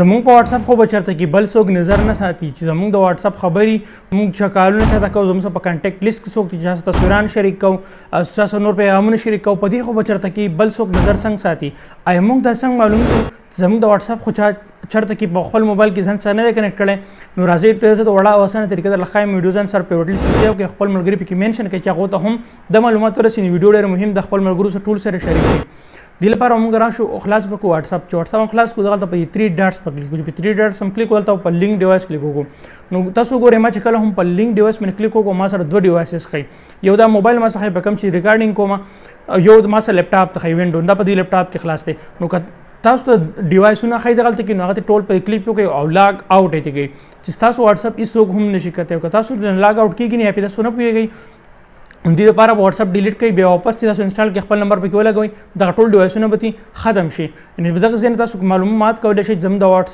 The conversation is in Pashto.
زمونږ په واتس اپ خو به چرته کې بل څوک نظر نه ساتي چې زمونږ د واتس اپ خبري مونږ چې کالونه چاته کوو، زمونږ سره په کانټیکټ لیست کې څوک دي چې چا سره تصویران شریک کوو، چا سره نور پیغامونه شریک کوو، په دې خو به چرته کې بل څوک نظر څنګه ساتي؟ آیا مونږ دا څنګه معلوم کړو چې زمونږ د واتس اپ خو چا چرته کې په خپل موبایل کې ځان سره نه دی کنیکټ کړی؟ نو راځئ ته زه د وړه او اسانه طریقه درله ښایم. ویډیو ځان سره پیوټل سیو کې خپل ملګري پکې منشن کړئ چې هغو ته هم د معلومات ورسي. ویډیو ډېره مهم د خپل ملګرو سره ټول سره شریک کړئ. دې لپاره موږ راشو او خلاص وکړو واتس اپ. چې واتس اپ خلاص کو، دغلته په 3 ډاټس په کلیک وکړو. په 3 ډاټس هم کلیک، ولته په لینک ډیوایس کلیک وکړو. نو تاسو ګورئ، ما چې کله هم په لینک ډیوایس باندې کلیک وکړو، ما سره دوه ډیوایسز ښیي. یو دا موبایل ما څخه په کوم چې ریکارډینګ کوم، یو ما سره لپټاپ ته ښیي وینډو، دا په دې لپټاپ کې خلاص دی. نو که تاسو ته ډیوایسونه ښیي دغلته کې، نو هغه ټول په کلیک وکړئ او لاګ آوټ یې کوي چې تاسو واتس اپ هیڅوک هم نشي کتلی. که تاسو لاګ آوټ کیږي نه، یا تاسو نه پوهیږئ، دې لپاره واتس اپ ډیلیټ کړئ، بیا واپس چې تاسو انسټال کړئ، خپل نمبر پکې ولګوئ، دغه ټول ډیوایسونه به ختم شي. یعنی دغه ځای تاسو معلومات کولی شئ زموږ د واتس